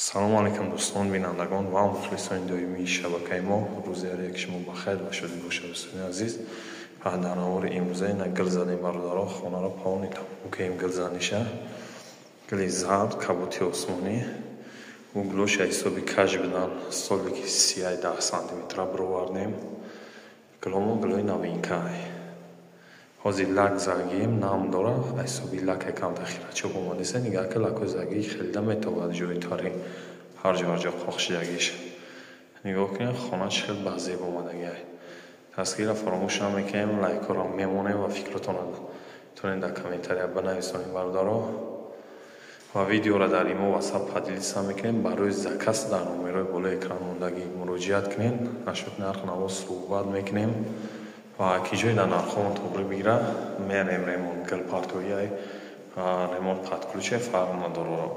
Салому алайкум, дӯстон, бинандагон ва мухлисони доимии шабакаи мо. Рӯзи ҳар яки шумо ба хайр ва шодӣ бошад, дӯстони азиз. Дар навори имрӯза ина гил задем, бародаро, хонаро павони тамом гил заниша. Гили зард, кабути осмонӣ. Углоша ҳисоби каж будан, столбики сияи 10 сантиметра бировардем. Гиломо гилои новинкай. Ҳозир лак загием, нам дора, ҳисоби лака камта хирачоб омадеса, нигаҳ ки лакои загӣ хелда метобад ҷои тари ҳар ҷо, ҳар ҷо қоқшидагиш. Нигоҳ кунед, хона чӣ хел ба зеб омадагиай. Тасвирро фаромӯш намекунем, лайкҳоро мемонем ва фикротонро метавонед дар комментария бинависонед, бародаро. Ва видеоро дар имо, ватсап поделиться мекунем. Барои заказ дар номерои болои экран мондагӣ муроҷиат кунед. Насчёт нарх наво суҳбат мекунем ва ки ҷое дар нархҳомон тоғрӣ бигира, мерем. Ремонт гилпартоиай, ремонт под ключе, фарқ надорад.